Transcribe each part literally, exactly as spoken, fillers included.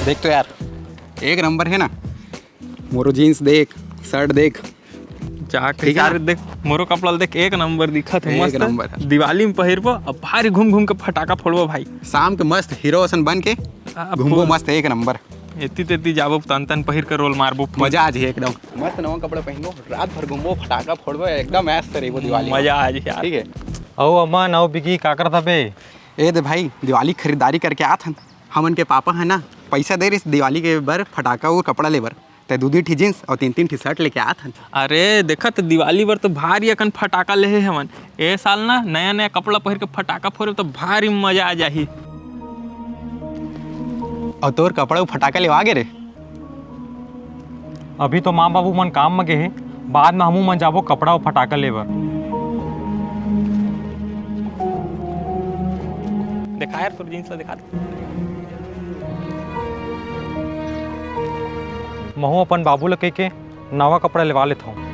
देख तो यार, एक नंबर हे ना। मोरो जींस देख, शर्ट देख। जाके ठीक हे यार, ना? देख, मोरो कपड़ा ल देख, एक नंबर दिखत हे, एक मस्त। नंबर हे। दिवाली में पहिरबो, अब भारी घूम घूम के फटाका फोड़बो भाई। शाम के मस्त हीरो असन बन के आ, घूमबो फुल। मस्त, एक नंबर। एती तेती जाबो, तन तन पहिर के रोल मारबो फुल। मजा आ जाही एकदम। मस्त नवा कपड़ा पहिनबो, रात भर घूमबो, फटाका फोड़बो, एकदम ऐश से रहिबो दिवाली में। मजा आ जाही यार। ठीक हे। अउ अमन, अउ बिगी, का करत हबे? ए दे भाई, दिवाली खरीदारी करके आत हन। हमन के पापा ह ना, पैसा दे रहिस दिवाली के बर फटाका अउ कपड़ा ले बर। तैं दू दू ठी जींस अउ तीन तीन ठी शर्ट लेके आत हन। अरे, देखत दिवाली बर तो भारी अकन फटाका लेहे हवन। ए साल ना नया नया कपड़ा पहिर के फटाका फोड़े तो भारी मजा आ जाही। अउ तोर कपड़ा अउ फटाका लेवा गे रे? अभी तो माँ बाबू मन काम म गे हे, बाद म हमू मन जाबो कपड़ा अउ फटाका ले बर। देखा यार, तोर जींस ला देखा। महू अपन बाबू ल कहिके नवा कपड़ा लेवा लेथव।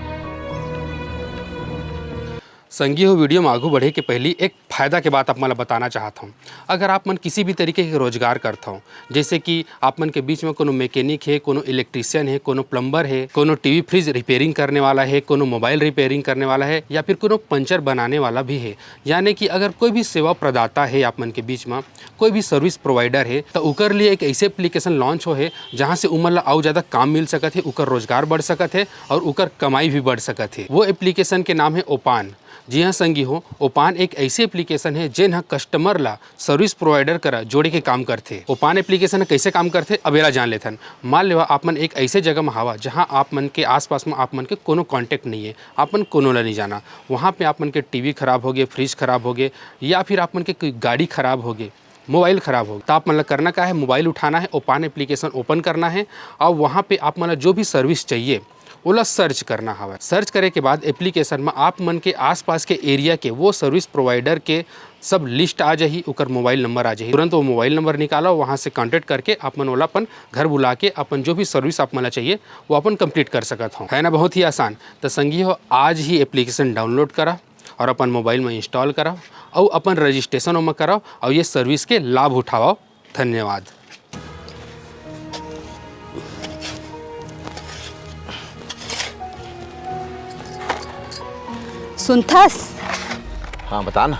संगी हो, वीडियो में आगू बढ़े के पहली एक फायदा के बात आप मन ल बताना चाहत हूँ। अगर आप मन किसी भी तरीके के रोजगार करत हव, जैसे कि आप मन के बीच में कोनो मैकेनिक हे, कोनो इलेक्ट्रिशियन हे, कोनो प्लम्बर हे, कोनो टीवी फ्रिज रिपेयरिंग करने वाला हे, कोनो मोबाइल रिपेयरिंग करने वाला हे, या फिर कोनो पंचर बनाने वाला भी हे, यानी कि अगर कोई भी सेवा प्रदाता हे आप मन के बीच में, कोई भी सर्विस प्रोवाइडर हे, त ओकर लिए एक ऐसे एप्लीकेशन लॉन्च हो हे, जहाँ से उमन ला अउ ज़्यादा काम मिल सकत हे, ओकर रोजगार बढ़ सकत हे और ओकर कमाई भी बढ़ सकत हे। वो एप्लीकेशन के नाम हे ओपान। जी हाँ संगी हो, ओपान एक ऐसे एप्लीकेशन हे, जेन ह कस्टमर ला सर्विस प्रोवाइडर करा जोड़े के काम करथे। ओपान एप्लीकेशन ह कइसे काम करथे, अब एला जान लेथन। मान लेवा आप मन एक ऐसे जगह म हावा, जहाँ आप मन के आसपास म आप मन के कोनो कॉन्टैक्ट नहीं है, आप मन कोनो ला नहीं जाना। वहाँ पे आप मन के टीवी खराब हो गए, फ्रिज खराब हो गए, या फिर आप मन के कोई गाड़ी खराब हो गए, मोबाइल खराब हो गए, तो आप मन ला करना का है, मोबाइल उठाना है, ओपान एप्लीकेशन ओपन करना है और वहाँ पे आप मन ला जो भी सर्विस चाहिए, ओला सर्च करना हवय। सर्च करे के बाद एप्लीकेशन म आप मन के आसपास के एरिया के वो सर्विस प्रोवाइडर के सब लिस्ट आ जाही, ओकर मोबाइल नंबर आ जाही। तुरंत वो मोबाइल नंबर निकालो, वहाँ से कॉन्टैक्ट करके आप मन ओला अपन घर बुला के अपन जो भी सर्विस आप मन ला चाहिए, वो अपन कंप्लीट कर सकत हो। है ना, बहुत ही आसान। तो संगी हो, आज ही एप्लीकेशन डाउनलोड करा और अपन मोबाइल में इंस्टॉल करा और अपन रजिस्ट्रेशन ओमा करा और ये सर्विस के लाभ उठाओ। धन्यवाद। सुनथस? हाँ, बता ना।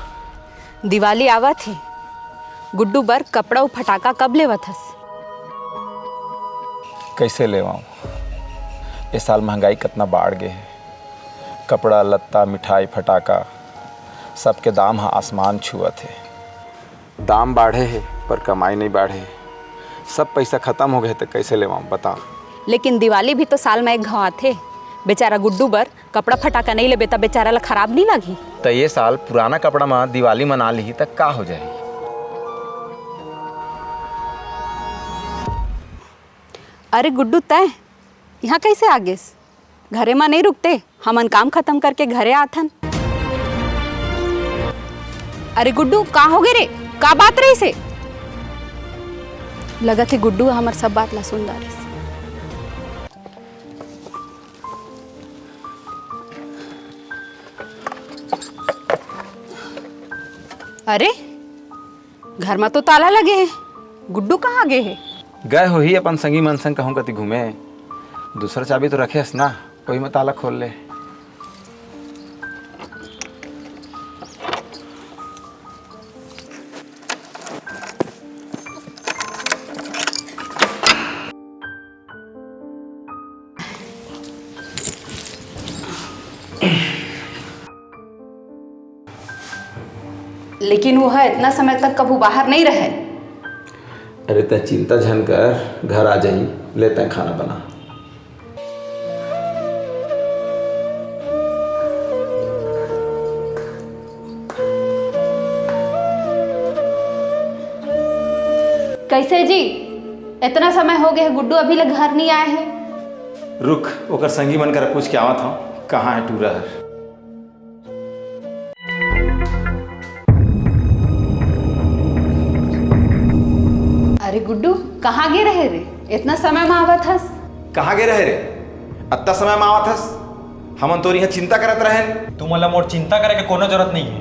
दिवाली आवत हे, गुड्डू बर कपड़ा अउ फटाका कब लेवत हस? कैसे लेवाऊं? ए साल महंगाई कतना बाढ़ गे हे। कपड़ा, लत्ता, मिठाई, फटाका, सबके दाम ह आसमान छुअत हे। दाम बाढ़े हे, पर कमाई नहीं बाढ़े। सब पैसा खत्म हो गए, तो कैसे लेवाऊं, बता। लेकिन दिवाली भी तो साल में एक घाव आथे। बेचारा गुड्डू बर कपड़ा फटाका नहीं लेबे, त बेचारा ला खराब नहीं लगही? त ये साल पुराना कपड़ा में दिवाली मना लिही, त का हो जाही? अरे गुड्डू, तैं यहाँ कैसे आ गेस? घरे मा नहीं रुकते, हमन काम खत्म करके घरे आथन। अरे गुड्डू, का हो गे रे? का बात रहिसे? लगत हे गुड्डू हमर सब बात ला सुन डारिस। अरे, घर मा तो ताला लगे हे, गुड्डू कहाँ गे हे? गए होही अपन संगी मन संग कहूँ कति घूमे। दूसरा चाबी तो रखे हस ना, ओही मा ताला खोल ले। लेकिन वो ह इतना समय तक कभू बाहर नहीं रहे। अरे, तैं चिंता झन कर, घर आ जाही। ले, तैं खाना बना। कैसे जी, इतना समय हो गया है, गुड्डू अभी ले घर नहीं आए हैं। रुक, ओकर संगी मन करा पूछ के आवत हूँ, कहाँ है टूरा हर। अरे गुड्डू, कहाँ गे रहे रे? इतना समय में आवत हस? कहाँ गे रहे रे? अत्ता समय में आवत हस? हमन तोर इहाँ चिंता करत रहेन। तुमन ला मोर चिंता करे के कोनो जरूरत नहीं है।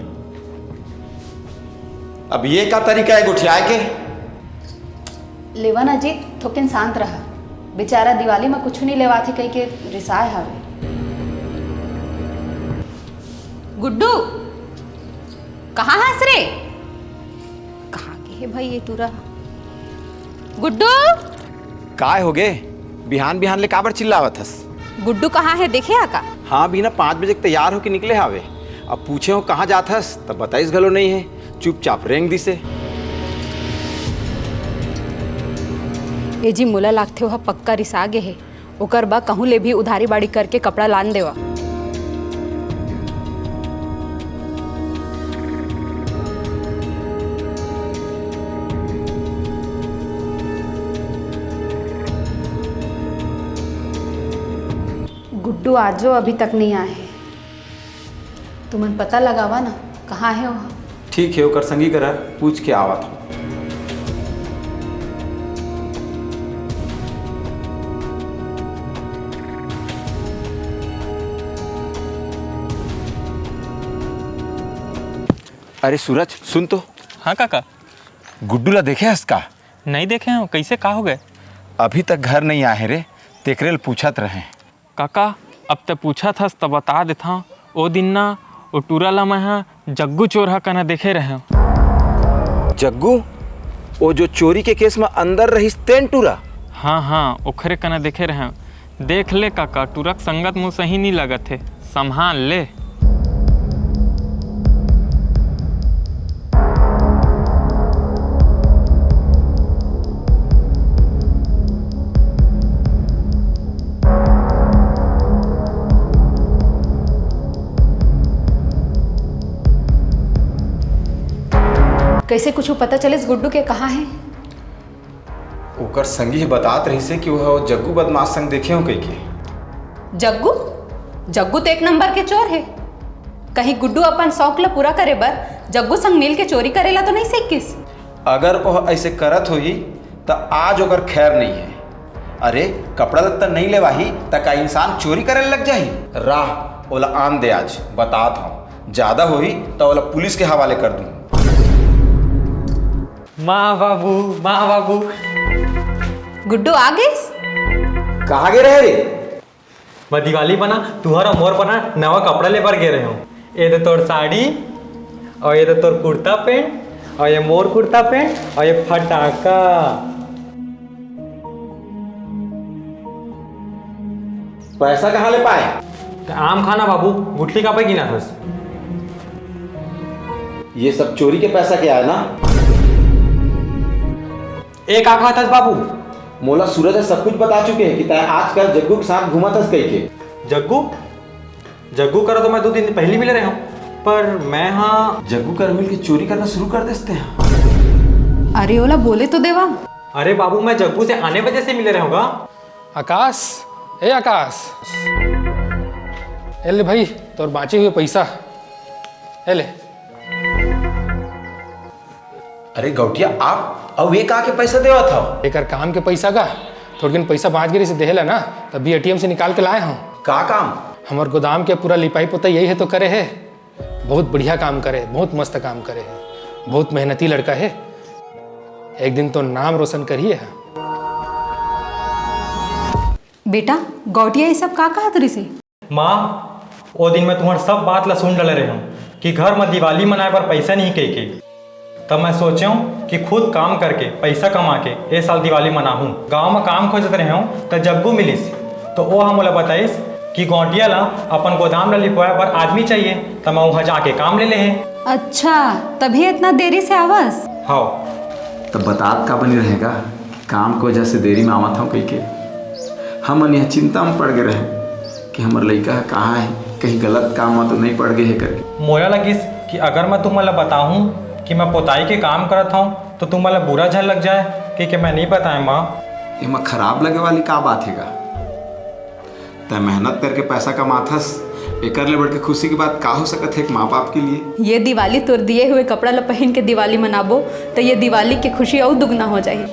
अब ये का तरीका है गोठियाए के? लेवा ना जी, थोकिन शांत रहा। बेचारा दिवाली म कुछु नइ लेवाथे कहिके रिसाए हवे। गुड्डू, कहाँ हस रे? कहाँ गे हे भाई ये टूरा? गुड्डू! काय होगे? बिहान बिहान ले काबर चिल्लावत हस? गुड्डू कहाँ हे, देखे हा का? हाँ, बिना पाँच बजे के तैयार होके निकले हावे। अब पूछे हों कहाँ जात हस, त बताइस घलो नइ हे, चुपचाप रेंग दिसे। ए जी, मोला लागथे ओह पक्का रिसा गे हे। ओकर बर कहूँ ले भी उधारी बाड़ी करके कपड़ा लान देवा। गुड्डू आजो अभी तक नइ आए हे। तुमन पता लगावा ना, कहाँ हे ओह? ठीक हे, ओकर संगी करा पूछ के आवत हौं। अरे सूरज, सुन तो। हाँ काका। गुड्डू ला देखे हस का? नइ देखे हौं, कइसे, का होगे? अभी तक घर नइ आए हे रे, तेकरे ल पूछत रहें। काका, अब तैं पूछत हस त बता देथंव। ओ दिन ना, ओ टूरा ला मैं ह जग्गू चोरहा कना देखे रहेंव। जग्गू? ओ जो चोरी के केस म अंदर रहिस तेन टूरा? हाँ, हाँ, ओखरे कना देखे रहेंव। देख ले काका, टूरा के संगत मोला सही नइ लगत हे, संभाल ले। कइसे कुछु पता चलिस गुड्डू के कहाँ हे? ओकर संगी ह बतात रहिसे कि ओह जग्गू बदमाश संग देखे हों कहिके। जग्गू? जग्गू तो एक नंबर के चोर हे। कहीं गुड्डू अपन शौक ल पूरा करे बर जग्गू संग मिल के चोरी करे ला तो नइ सीख गिस? अगर ओह अइसे करत होही, त आज ओकर खैर नइ हे। अरे, कपड़ा लत्ता नइ लेवाही, त का इंसान चोरी करे लग जाही? राह, ओला आन दे, आज बतात हौं। जादा होही, त ओला पुलिस के हवाले कर दूं। माँ बाबू, माँ बाबू। गुड्डू आ गिस? कहाँ गे रहे रे? मैं दिवाली बना, तुहर अउ मोर बना नवा कपड़ा ले बर गे रहेंव। ए दे तोर साड़ी, अउ ए दे तोर कुर्ता पैंट, अउ ये मोर कुर्ता पैंट, अउ ये फटाका। पैसा कहाँ ले पाए? त आम खा ना बाबू, गुठली काबर गिनत हस? ये सब चोरी के पैसा के आए ना? ए, का कहत हस बाबू? मोला सूरज ह सब कुछ बता चुके हे कि तैं आजकल जग्गू के साथ घूमत हस कहिके। जग्गू? जग्गू करा तो मैं दू दिन पहिली मिले रहेंव, पर मैं हा जग्गू करा मिल के चोरी करना शुरू कर देस तैं हा। अरे ओला बोले तो देवा। अरे बाबू, मैं जग्गू से आने बजे से मिले रहेंव गा। आकाश, ए आकाश, ए ले भाई, तोर बाँचे हुए पैसा, ए ले। अरे गौटिया, आप अउ ये का के पैसा देवत हव? एकर काम के पैसा का, थोड़किन पैसा बाँच गे रहिस, देहे ला ना, तभी एटीएम से निकाल के लाए हौं। का काम? हमर गोदाम के पूरा लिपाई पोताई यही हे तो करे हे। बहुत बढ़िया काम करे, बहुत मस्त काम करे हे, बहुत मेहनती लड़का हे, एक दिन तो नाम रोशन करही हे। बेटा, गौटिया ये सब का कहत रहिसे? माँ, ओ दिन मैं तुम्हार सब बात ला सुन डले रहेंव कि घर म दिवाली मनाए बर पैसा नहीं कहिके। तब मैं सोचेंव कि खुद काम करके पैसा कमा के ए साल दिवाली मनाहूँ। गाँव म काम खोजत रहेंव त जग्गू मिलिस, त ओ ह मोला बताइस कि गौटिया ला अपन गोदाम ला लिपवाए बर आदमी चाहिए, त मैं उहाँ जाके काम ले लेहे। अच्छा, तभी इतना देरी से आवस? हव। त बतात का बनी रहेगा? काम के वजह से देरी में आवत हौं कहिके। हमन यह चिंता में पड़ गे रहेन कि हमर लइका ह कहाँ हे, कहीं गलत काम म तो नइ पड़ गे हे करके। मोला लगिस कि अगर मैं तुमन ला बताहूँ कि मैं पोताई के काम करत हौं, तो तुमन ला बुरा झन लग जाए, कहिके मैं नइ बताएंव माँ। एमा खराब लगे वाली का बात हे गा? तैं मेहनत करके पैसा कमाथस, एकर ले बढ़ के खुशी की बात का हो सकत हे एक माँ बाप के लिए? ये दिवाली तोर दिए हुए कपड़ा ला पहिन के दिवाली मनाबो, त ये दिवाली के खुशी अउ दुगना हो जाही।